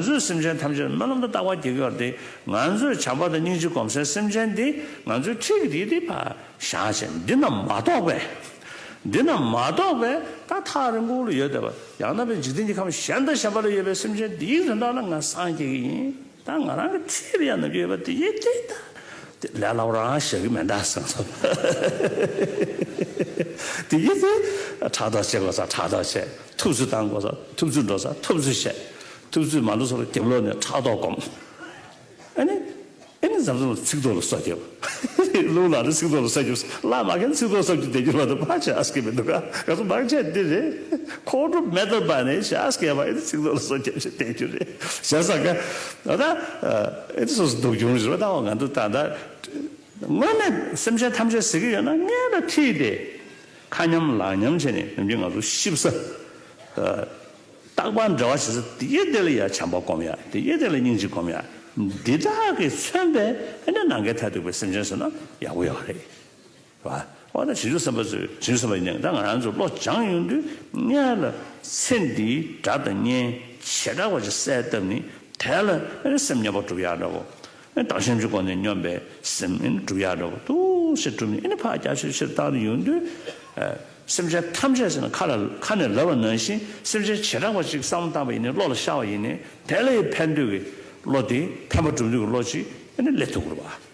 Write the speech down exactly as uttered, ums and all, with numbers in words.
ཚོས་སེམས་ཅན་ཐམས་ཅད་སྨོན་ལམ་དང་བརྟག་པ་རྒྱག་གི་ཡོད་རེད་དེ། ང་ཚོས་བྱམས་པ་དང་སྙིང་རྗེ་སྒོམ་སའི་སེམས་ཅན་དེ་ང་ཚོའི་འཁྲིས་ཀྱི་དེ་དེ་ཕར་བཞག་བྱས། འདི་རྣམས་མ་གཏོགས་པའི། འདི་རྣམས་མ་གཏོགས་པའི་ད་ཐག་རིང་པོ་ལ་ཡོད་བསྡད་པ། ཡང་ན་པའི་འཇིག་རྟེན་གྱི་ཁམས་གཞན་དང་གཞན་པ་ལ་ཡོད་པའི་སེམས་ཅན་དེའི་དོན་དག་ལ་ང་སངས་རྒྱས་ཀྱི་ཡིན། ད་ང་རང་གི་འཁྲིས་ལ་ཡང་ནམ་རྒྱུན་ཡོད་པ་དེ་ཡིན་དེ། ད་དེ་ལས་སླ་པོ་རང་བཞག་གི་མེད་ད་བསམ་སོང་། དེ་ཡིན་དེ། ཕྲག་དོག་བྱེད་དགོས་ས་ཕྲག་དོག་བྱེད། ཐུབ་ཚོད་བཏང་དགོས་ས་ཐུབ་ཚོད་འགྲོ་ས་ཐུབ་ཚོད་བྱེད། ཐུབ་ཚོད་མ་འགྲོ་ས་ལ་རྒྱབ་ལོག་ནས་ཕྲག་དོག་སྒོམ། ཨ་ནི། ཨེ་ནི་འཛམ་བཟུང་ལ་ཚིག་ཐོག་ལ་སོ་རྒྱབ། རླུང་ལ་ནི་ཚིག་ཐོག་ལ་སོ་རྒྱབ། བླ་མ་མཁན་ཚིག་ཐོག་སོ་རྒྱབ་བསྡད་རྒྱུ་མ་གཏོགས་ཕར་བྱེད་ཨ་སྐད་མི་འདུག་ག་ང་ཚོ་མང་ཆེ་འདི་རེད། ཁོག་སྒྲུབ་མེད་པ་ནས་བྱ་སྐད་པ་ཨེ་ནི་ཚིག་ཐོག་ལ་སོ་རྒྱབ་བྱེད་བསྡད་རྒྱུ་རེད། བྱས་ཙང་ག་ད་ཨེ་ནི་སོ་སོ་སྡུག་གྱོང་རེད་པ། ད་ང་ཚོ་ད་ད་དངོས་གནས་སེམས་ཅན་ཐམས་ཅད་ཟེར་གྱི་ཡོད་ན་སྔོན་ལ་ཁྲིད་དེ། ཁ་མཉམ་ལག་མཉམ་བྱས་ནས་ནམ་རྒྱུན་ང་ཚོ་ཤི་ས། རྟག་པར་འབྲེལ་བ་བྱེད་ས་དེ་དེ་ལ་ཡ་བྱམས་པ་སྒོམ་ཡ། དེ་དེ་ལ་སྙིང་རྗེ་སྒོམ་ཡ། འདི་དག་གིས་མཚོན་པའི་ཨ་ནི་ནམ་མཁའི་མཐས་གཏུགས་པའི་སེམས་ཅན་ཟེར་ན་ཡག་པོ་ཡོད་རེད། རེད་བ། འོ་ད་བྱང་ཆུབ་སེམས་དཔའ་ཚོས་བྱང་ཆུབ་སེམས་དཔའ་ཡིན་ནའང་ད་ང་རང་ཚོ་བློ་སྦྱངས་ཡོང་དུས་སྔོན་ལ་ཚེ་འདིའི་དགྲ་དང་གཉེན་བྱེ་བྲག་པ་ཅིག་གསལ་བཏབ་ནས་དེ་ལ་ཨ་ནི་སེམས་མཉམ་པ་སྒྲུབ་ཡ་འདྲ་བོ། ཨ་ནི་བདག་གཞན་གྱི་སྒོ་ནས་སྙོམས་པའི་སེམས་ཨ་ནི་སྒྲུབ་ཡ་འདྲ་བོ་འདུག་སེ་སྒྲུབ་ནས་ཨ་ནི་ཕར་རྒྱ་ཆེར་ཆེར་བཏང་ནས་ཡོང་དུས། ཨ། སེམས་ཅན་ཐམས་ཅད་ཟེར་ན་ཁ་ལ་ཁ་ནས་ལབ་པ་ནང་བཞིན་སེམས་ཅན་བྱེ་བྲག་པ་ཅིག་བསམ་བློ་བཏང་པ་ཡིན་ནའི་བློ་ལ་ཤར་བ་ཡིན་ནའི་དེ་ལ་ཡང་ཕན་འདོད་ཀྱི་བློ་དེ་ཕན་པ་སྒྲུབ་འདོད་ཀྱི་བློ་ཅིག་ཨ་ནི་སླེབས་ཐུབ་དགོས་རེད་པ།